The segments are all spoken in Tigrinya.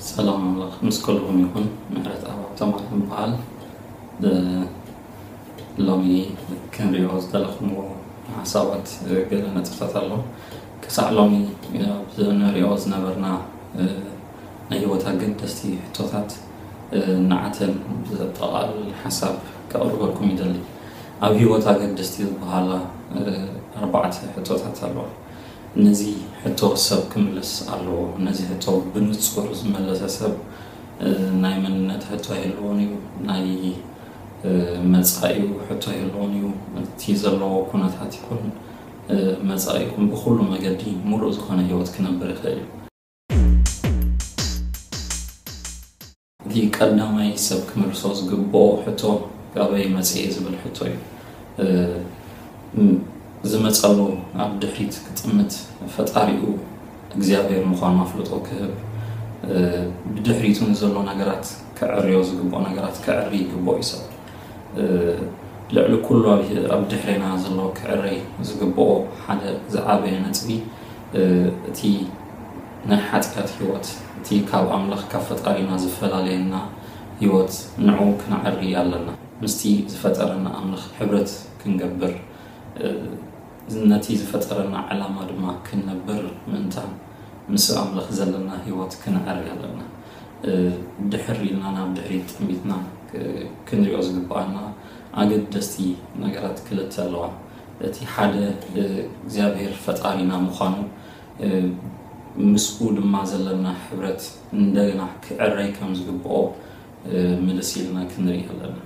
ሰላም ኣምላኽ ምስ ኩልኹም ይኹን። ምሕረት ኣብ ሃብተማርያም ይበሃል። እ፣ ሎሚ ክንሪኦ ዝደለኹምዎ ሓሳባት፣ እ፣ ገለ ነጥብታት ኣሎ። ክሳዕ ሎሚ ኣብ ንሪኦ ዝነበርና፣ እ፣ ናይ ህይወት ኣገደስቲ ሕቶታት፣ እ፣ ንዓተን ብዘጠቓልል ሓሳብ ከቕርበልኩም ይደሊ። ኣብ ህይወት ኣገደስቲ ዝበሃላ፣ እ፣ ኣርባዕተ ሕቶታት ኣለዋ። ነዚ ሕቶ ሰብ ክምልስ ኣለዎ። ነዚ ሕቶ ብንጹር ዝመለሰ ሰብ፣ እ፣ ናይ መንነት ሕቶ ኣይህልዎን እዩ። ናይ፣ እ፣ መጻኢኡ ሕቶ ኣይህልዎን እዩ። እቲ ዘለዎ ኩነታት ይኹን፣ እ፣ መጻኢ ይኹን ብኹሉ መገዲ ምሉእ ዝኾነ ህይወት ክነብር ይኽእል እዩ። እቲ ቀዳማይ ሰብ ክምልሶ ዝግብኦ ሕቶ፣ "ካበይ መጽየ?" ዝብል ሕቶ እዩ። እ፣ ም-፣ ዝመጸሉ ኣብ ድሕሪት ክጥምት፣ ፈጣሪኡ እግዚኣብሔር ምዃኑ ኣፍልጦ ክህብ፣ እ፣ ብድሕሪቱ ንዘሎ ነገራት ክዕርዮ ዝግብኦ ነገራት ክዕሪ ይግብኦ እዩ ሰብ። እ፣ ልዕሊ ኩሉ ኣብ፣ ኣብ ድሕሬና ዘሎ ክዕረይ ዝግብኦ ሓደ ዝዓበየ ነጥቢ፣ እ፣ እቲ ናይ ሓጢኣት ህይወት፣ እቲ ካብ ኣምላኽ ካብ ፈጣሪና ዝፈላለየና ህይወት፣ ንዕኡ ክነዕሪ ኣለና። ምስቲ ዝፈጠረና ኣምላኽ ሕብረት ክንገብር፣ እ፣ ነቲ ዝፈጠረና ዕላማ ድማ ክንነብር ምእንታን ምስ ኣምላኽ ዘለና ህይወት ክነዕሪ ኣለና። እ፣ ድሕር ኢልና ናብ ድሕሪት ጠሚትና ክ-፣ ክንሪኦ ዝግብኣና ኣገደስቲ ነገራት ክልተ ኣለዋ። እቲ ሓደ፣ እ፣ እግዚኣብሔር ፈጣሪና ምዃኑ፣ እ፣ ምስኡ ድማ ዘለና ሕብረት እንደገና ክዕረይ ከም ዝግብኦ፣ እ፣ ምልስ ኢልና ክንርኢ ኣለና።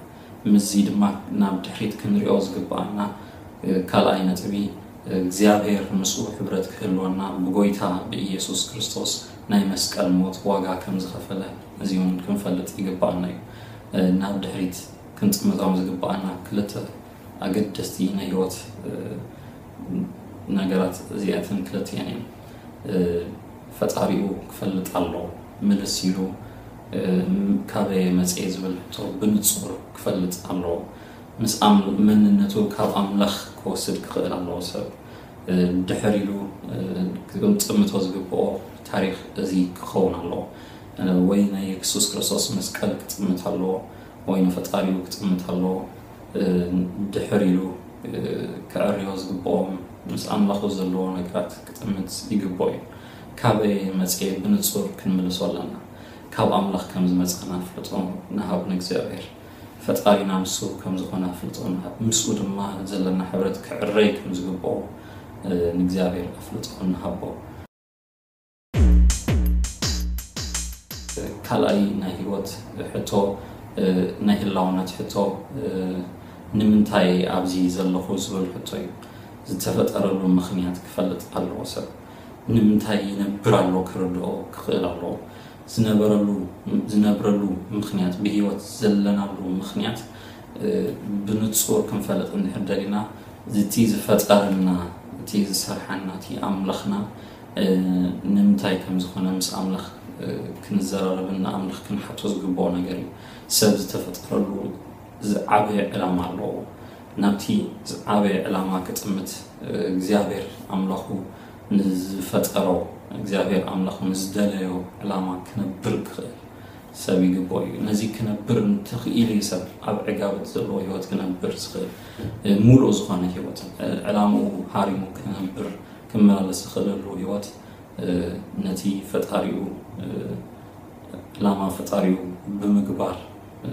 ምስዚ ድማ ናብ ድሕሪት ክንሪኦ ዝግብኣና፣ እ፣ ካልኣይ ነጥቢ፣ እ፣ እግዚኣብሔር ምስኡ ሕብረት ክህልወና ብጎይታ ብኢየሱስ ክርስቶስ ናይ መስቀል ሞት ዋጋ ከም ዝኸፈለ እዚ እውን ክንፈልጥ ይግብኣና እዩ። እ፣ ናብ ድሕሪት ክንጥምቶም ዝግብኣና ክልተ ኣገደስቲ ናይ ህይወት፣ እ፣ ነገራት እዚኣተን ክልቲኣን እየን። እ፣ ፈጣሪኡ ክፈልጥ ኣለዎ። ምልስ ኢሉ፣ እ፣ "ካበይ መጽየ?" ዝብል ሕቶ ብንጹር ክፈልጥ ኣለዎ። ምስ ኣም-፣ መንነቱ ካብ ኣምላኽ ክወስድ ክኽእል ኣለዎ ሰብ። እ፣ ድሕር ኢሉ፣ እ፣ ክጥምቶ ዝግብኦ ታሪኽ እዚ ክኸውን ኣለዎ። እ፣ ወይ ናይ የሱስ ክርስቶስ መስቀል ክጥምት ኣለዎ፣ ወይ ንፈጣሪኡ ክጥምት ኣለዎ። እ፣ ድሕር ኢሉ፣ እ፣ ክዕርዮ ዝግብኦም ምስ ኣምላኹ ዘለዎ ነገራት ክጥምት ይግብኦ እዩ። "ካበይ መጽየ?" ብንጹር ክንምልሶ ኣለና። ካብ ኣምላኽ ከም ዝመጻና ኣፍልጦ ንሃብ ንእግዚኣብሔር። ፈጣሪና ንሱ ከም ዝኾነ ኣፍልጦ ንሃብ። ምስኡ ድማ ዘለና ሕብረት ክዕረይ ከም ዝግብኦ፣ እ፣ ንእግዚኣብሔር ኣፍልጦ ንሃቦ። ካልኣይ ናይ ህይወት ሕቶ፣ እ፣ ናይ ህላውነት ሕቶ፣ እ፣ "ንምንታይ ኣብዚ ዘለኹ?" ዝብል ሕቶ እዩ። ዝተፈጠረሉ ምኽንያት ክፈልጥ ኣለዎ ሰብ። ንምንታይ ይነብር ኣሎ ክርድኦ ክኽእል ኣለዎ። ዝነበረሉ፣ ዝነብረሉ ምኽንያት፣ ብህይወት ዘለናሉ ምኽንያት፣ እ፣ ብንጹር ክንፈልጥ እንድሕር ደሊና፣ እቲ ዝፈጠረና፣ እቲ ዝሰርሓና፣ እቲ ኣምላኽና፣ እ፣ ንምንታይ ከም ዝኾነ ምስ ኣምላኽ፣ እ፣ ክንዘራረብን ንኣምላኽ ክንሓቶ ዝግብኦ ነገር እዩ። ሰብ ዝተፈጠረሉ ዝዓበየ ዕላማ ኣለዎ። ናብቲ ዝዓበየ ዕላማ ክጥምት፣ እ፣ እግዚኣብሔር ኣምላኹ ንዝፈጠሮ፣ እግዚኣብሔር ኣምላኽ ንዝደለዮ ዕላማ ክነብር ክኽእል ሰብ ይግብኦ እዩ። ነዚ ክነብር እንተኽኢሉ እዩ ሰብ ኣብ ዕጋበት ዘለዎ ህይወት ክነብር ዝኽእል፣ እ፣ ሙሉእ ዝኾነ ህይወት፣ እ፣ ዕላምኡ ሃሪሙ ክነብር፣ ክመላለስ ዝኽእለሉ ህይወት፣ እ፣ ነቲ ፈጣሪኡ፣ እ፣ ዕላማ ፈጣሪኡ ብምግባር፣ እ፣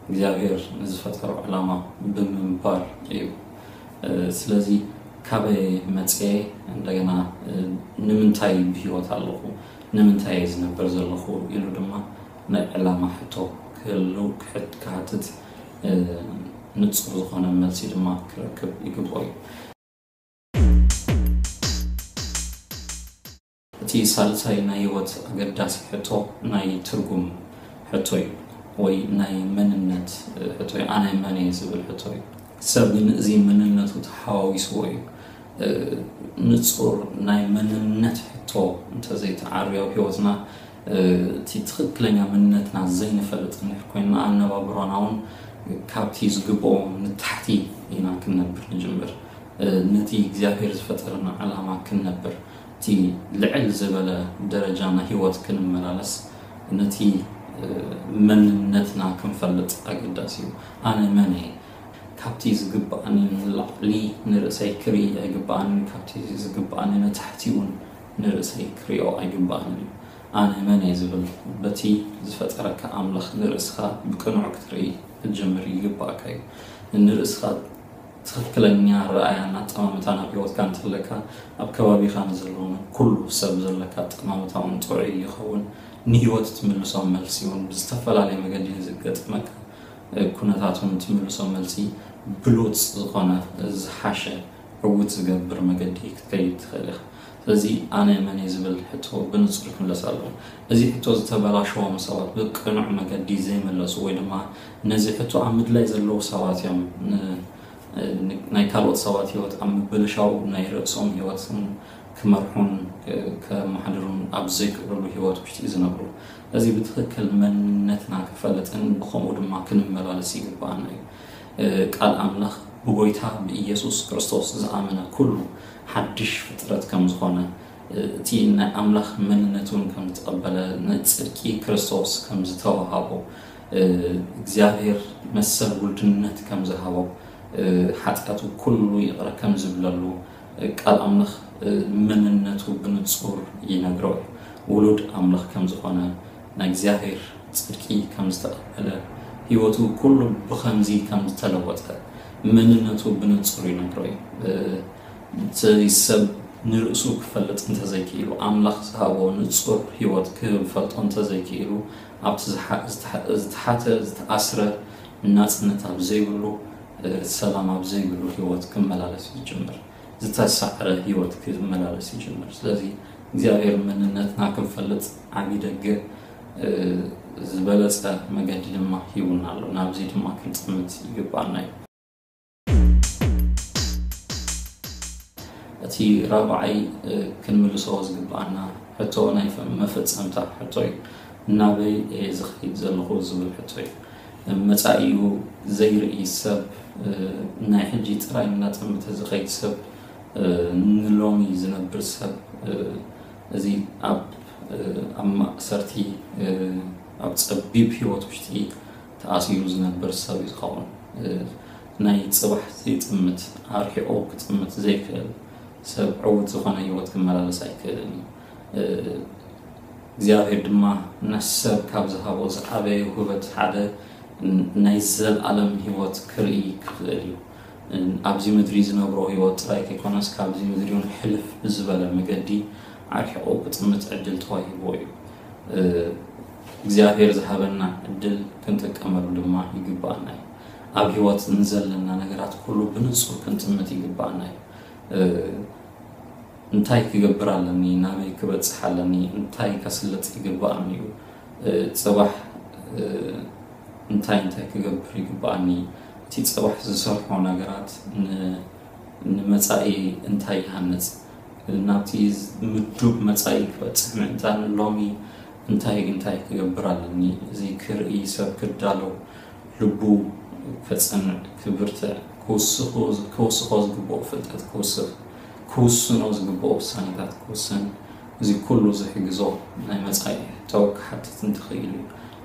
እግዚኣብሔር ንዝፈጠሮ ዕላማ ብምንባር እዩ። እ፣ ስለዚ "ካበይ መጽየ?" እንደገና፣ እ፣ "ንምንታይ ብህይወት ኣለኹ? ንምንታይ እየ ዝነብር ዘለኹ?" ኢሉ ድማ ናይ ዕላማ ሕቶ ክህሉ፣ ክሕት-፣ ክሓትት፣ እ፣ ንጹር ዝኾነ መልሲ ድማ ክረክብ ይግብኦ እዩ። እቲ ሳልሳይ ናይ ህይወት ኣገዳሲ ሕቶ ናይ ትርጉም ሕቶ እዩ፣ ወይ ናይ መንነት ሕቶ እዩ። "ኣነ መን እየ?" ዝብል ሕቶ እዩ። ሰብ ግን እዚ መንነቱ ተሓዋዊስዎ እዩ። እ፣ ንጹር ናይ መንነት ሕቶ እንተዘይተዓርዮ ኣብ ህይወትና እቲ ትኽክለኛ መንነትና ዘይንፈልጥ እንድሕር ኮይንና፣ ኣነባብሮና እውን ካብቲ ዝግብኦ ንታሕቲ ኢና ክንነብር ንጅምር። ነቲ እግዚኣብሔር ዝፈጠረና ዓላማ ክንነብር፣ እቲ ልዕል ዝበለ ደረጃ ናይ ህይወት ክንመላለስ፣ ነቲ መንነትና ክንፈልጥ ኣገዳሲ እዩ። ኣነ መን እየ? ካብቲ ዝግብኣኒ ንላዕሊ ንርእሰይ ክርኢ ኣይግብኣንን፣ ካብቲ ዝግብኣኒ ንታሕቲ እውን ንርእሰይ ክርእዮ ኣይግብኣንን እዩ። ኣነ መን እየ ዝብል በቲ ዝፈጠረካ ኣምላኽ ንርእስኻ ብቅኑዕ ክትርኢ ክትጀምር ይግብኣካ እዩ። ንርእስኻ ትኽክለኛ ረኣያን ኣጠማምታን ኣብ ህይወትካ እንተለካ፣ ኣብ ከባቢኻ ንዘለዉ ኩሉ ሰብ ዘለካ ኣጠማምታ እውን ጥዑይ ይኸውን። ንህይወት ትምልሶም መልሲ እውን ብዝተፈላለየ መገዲ ንዝገጥመካ ኩነታቱን ትምልሶ መልሲ ብሉጽ ዝኾነ፣ ዝሓሸ፣ ዕውት ዝገብር መገዲ ክትከይድ ትኽእል ኢኻ። ስለዚ ኣነ መን እየ ዝብል ሕቶ ብንጹር ክምለስ ኣለዎ። እዚ ሕቶ ዝተበላሸዎም ሰባት ብቅኑዕ መገዲ ዘይመለሱ ወይ ድማ ነዚ ሕቶ ኣብ ምድላይ ዘለዉ ሰባት እዮም። ን-፣ ን-፣ ናይ ካልኦት ሰባት ህይወት ኣብ ምብልሻው ናይ ርእሶም ህይወትን ክመርሑን ከመሓድሩን ኣብ ዘይክእልሉ ህይወት ውሽጢ ዝነብሩ። እዚ ብትኽክል መንነትና ክንፈልጥን ብኸምኡ ድማ ክንመላለስ ይግብኣና እዩ። ቃል ኣምላኽ ብጎይታ ብኢየሱስ ክርስቶስ ዝኣመነ ኩሉ ሓድሽ ፍጥረት ከም ዝኾነ፣ እቲ ናይ ኣምላኽ መንነት እውን ከም ዝተቐበለ፣ ንጽድቂ ክርስቶስ ከም ዝተዋሃቦ፣ እግዚኣብሔር መሰል ውልድነት ከም ዝሃቦ፣ ሓጢኣቱ ኩሉ ይቕረ ከም ዝብለሉ፣ ቃል ኣምላኽ መንነቱ ብንጹር ይነግሮ እዩ። ውሉድ ኣምላኽ ከም ዝኾነ፣ ናይ እግዚኣብሔር ጽድቂ ከም ዝተቐበለ፣ ህይወቱ ኩሉ ብኸምዚ ከም ዝተለወጠ መንነቱ ብንጹር ይነግሮ እዩ። እቲ ሰብ ንርእሱ ክፈልጥ እንተዘይክኢሉ፣ ኣምላኽ ዝሃቦ ንጹር ህይወት ክፈልጦ እንተዘይክኢሉ፣ ኣብቲ ዝሓ-፣ ዝተሓ-፣ ዝተሓተ፣ ዝተኣስረ፣ ናጽነት ኣብ ዘይብሉ፣ ሰላም ኣብ ዘይብሉ ህይወት ክመላለስ ይጅምር። ዝተሳዕረ ህይወት ክመላለስ ይጅምር። ስለዚ እግዚኣብሔር መንነትና ክንፈልጥ ዓቢ ደገ፣ እ፣ ዝበለጸ መገዲ ድማ ሂቡና ኣሎ። ናብዚ ድማ ክንጥምት ይግብኣና እዩ። እቲ ራብዓይ፣ እ፣ ክንምልሶ ዝግብኣና ሕቶ ናይ ፈ-፣ መፈጸምታ ሕቶ እዩ። ናበይ እየ ዝኸይድ ዘለኹ ዝብል ሕቶ እዩ። መጻኢኡ ዘይርኢ ሰብ፣ እ፣ ናይ ሕጂ ጥራይ እናጠመተ ዝኸይድ ሰብ፣ እ፣ ንሎሚ ዝነብር ሰብ፣ እ፣ እዚ ኣብ፣ እ፣ ኣብ ማእሰርቲ፣ እ፣ ኣብ ጸቢብ ህይወት ውሽጢ ተኣሲሩ ዝነብር ሰብ እዩ ዝኸውን። እ፣ ናይ ጽባሕ ዘይጥምት፣ ኣርሒቑ ክጥምት ዘይክእል ሰብ ዕዉት ዝኾነ ህይወት ክመላለስ ኣይክእልን እዩ። እ፣ እግዚኣብሔር ድማ ነፍሰብ ካብ ዝሃቦ ዝዓበየ ውህበት ሓደ ን-፣ ናይ ዘለኣለም ህይወት ክርኢ ክኽእል እዩ። ን-፣ ኣብዚ ምድሪ ዝነብሮ ህይወት ጥራይ ከይኮነስ፣ ካብዚ ምድሪ እውን ሕልፍ ብዝበለ መገዲ ኣርሒቑ ክጥምት ዕድል ተዋሂብዎ እዩ። እ፣ እግዚኣብሔር ዝሃበና ዕድል ክንጥቀመሉ ድማ ይግብኣና እዩ። ኣብ ህይወት ንዘለና ነገራት ኩሉ ብንጹር ክንጥምት ይግብኣና እዩ። እ፣ እንታይ ክገብር ኣለኒ? ናበይ ክበጽሕ ኣለኒ? እንታይ ከስልጥ ይግብኣኒ እዩ? እ፣ ጽባሕ፣ እ፣ እንታይ እንታይ ክገብር ይግብኣኒ? እቲ ጽባሕ ዝሰርሖ ነገራት ን-፣ ንመጻኢ እንታይ ይሃንጽ? ናብቲ ምዱብ መጻኢ ክበጽሕ ምእንታን ሎሚ እንታይ እንታይ ክገብር ኣለኒ? እዚ ክርኢ ሰብ ክዳሎ፣ ልቡ ከጸንዕ፣ ክብርትዕ፣ ክውስኹ-፣ ክውስኾ ዝግብኦ ፍልጠት ክውስኽ፣ ክውስኖ ዝግብኦ ውሳኔታት ክውስን፣ እዚ ኩሉ ዝሕግዞ ናይ መጻኢ ሕቶ ክሓትት እንተኽኢሉ፣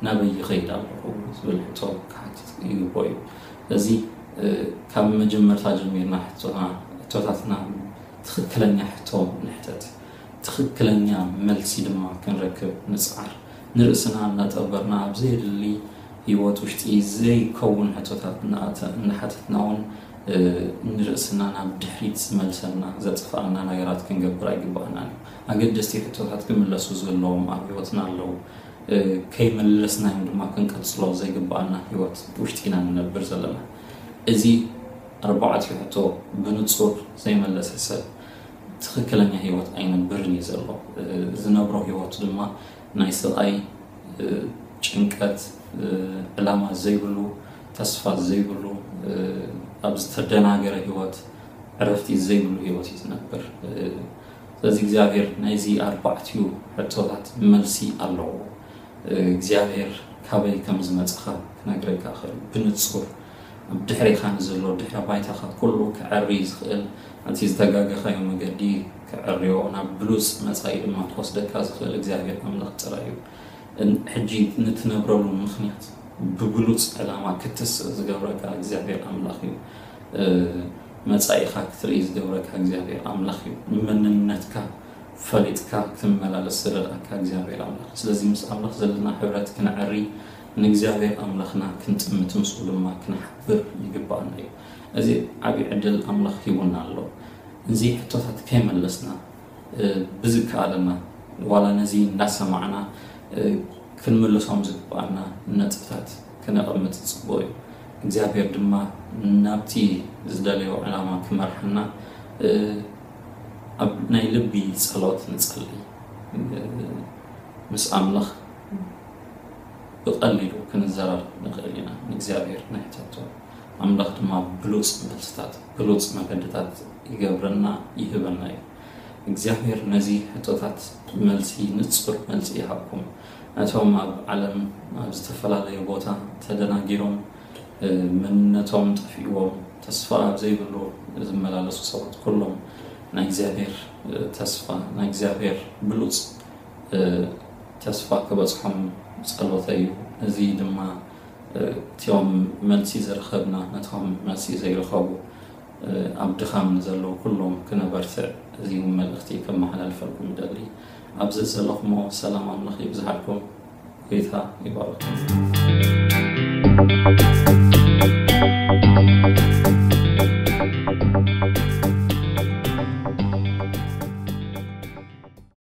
ናበይ ይኸይድ ኣለኹ ዝብል ሕቶ ክሓትት ይግብኦ እዩ። ስለዚ፣ እ፣ ካብ መጀመርታ ጀሚርና ሕቶና-፣ ሕቶታትና ትኽክለኛ ሕቶ ንሕተት። ትኽክለኛ መልሲ ድማ ክንረክብ ንጽዓር። ንርእስና እናጠበርና ኣብ ዘየድሊ ህይወት ውሽጢ ዘይከውን ሕቶታት እናኣተ-፣ እናሓተትና እውን፣ እ፣ ንርእስና ናብ ድሕሪት ዝመልሰና፣ ዘጥፍኣና ነገራት ክንገብር ኣይግባኣናን እዩ። ኣገደስቲ ሕቶታት ክምለሱ ዘለዎም ኣብ ህይወትና ኣለዉ። እ፣ ከይመለስናዮም ድማ ክንቀጽሎ ዘይግባኣና ህይወት ውሽጢ ኢና ንነብር ዘለና። እዚ ኣርባዕቲኡ ሕቶ ብንጹር ዘይመለሰ ሰብ ትኽክለኛ ህይወት ኣይነብርን እዩ ዘሎ። እ፣ ዝነብሮ ህይወት ድማ ናይ ስቓይ፣ እ፣ ጭንቀት፣ እ፣ ዕላማ ዘይብሉ፣ ተስፋ ዘይብሉ፣ እ፣ ኣብ ዝተደናገረ ህይወት፣ ዕረፍቲ ዘይብሉ ህይወት እዩ ዝነብር። እ፣ ስለዚ እግዚኣብሔር ናይዚ ኣርባዕቲኡ ሕቶታት መልሲ ኣለዎ። እግዚኣብሔር ካበይ ከም ዝመጽኻ ክነግረካ ይኽእል። ብንጹር ኣብ ድሕሬኻ ንዘሎ ድሕረ ባይታኻ ኩሉ ክዐሪ ዝኽእል፣ እቲ ዝተጋገኻዮ መገዲ ክዐርዮ፣ ናብ ብሉጽ መጻኢ ድማ ክወስደካ ዝኽእል እግዚኣብሔር ኣምላኽ ጥራይ እዩ። ሕጂ ንትነብረሉ ምኽንያት ብብሉጽ ዕላማ ክትስእ ዝገብረካ እግዚኣብሔር ኣምላኽ እዩ። መጻኢኻ ክትርኢ ዝገብረካ እግዚኣብሔር ኣምላኽ እዩ። መንነትካ ፈሊጥካ ክትመላለስ ዝረዳእካ እግዚኣብሔር ኣምላኽ። ስለዚ ምስ ኣምላኽ ዘለና ሕብረት ክነዕሪ፣ ንእግዚኣብሔር ኣምላኽና ክንጥምት፣ ምስኡ ድማ ክንሓብር ይግባኣና እዩ። እዚ ዓብዪ ዕድል ኣምላኽ ሂቡና ኣሎ። እዚ ሕቶታት ከይመለስና ብዝከኣለና ዋላ ነዚ እንዳሰማዕና ክንምልሶም ዝግባኣና ነጥብታት ክነቐምጥ ጽቡቕ እዩ። እግዚኣብሔር ድማ ናብቲ ዝደለዮ ዕላማ ክመርሓና ኣብ ናይ ልቢ ጸሎት ንጸሊ። ምስ ኣምላኽ ብቐሊሉ ክንዘራረብ ንኽእል ኢና። ንእግዚኣብሔር ንሕተቶ፣ ኣምላኽ ድማ ብሉጽ መልስታት፣ ብሉጽ መገድታት ይገብረና ይህበና እዩ። እግዚኣብሔር ነዚ ሕቶታት መልሲ፣ ንጹር መልሲ ይሃብኩም። ነቶም ኣብ ዓለም ኣብ ዝተፈላለየ ቦታ ተደናጊሮም መንነቶም ጠፊእዎም ተስፋ ኣብ ዘይብሉ ዝመላለሱ ሰባት ኩሎም ናይ እግዚኣብሔር ተስፋ፣ ናይ እግዚኣብሔር ብሉጽ ተስፋ ክበጽሖም ጸሎተይ እዩ። እዚ ድማ እቲኦም መልሲ ዝረኸብና፣ ነቶም መልሲ ዘይረኸቡ፣ ኣብ ድኻም ንዘለዉ ኩሎም ክነበርትዕ እዚ እውን መልእኽቲ ከመሓላልፈልኩም ይደሊ። ኣብዚ ዘለኹሞ ሰላም ኣምላኽ ይብዝሃልኩም። ጎይታ ይባርኩም።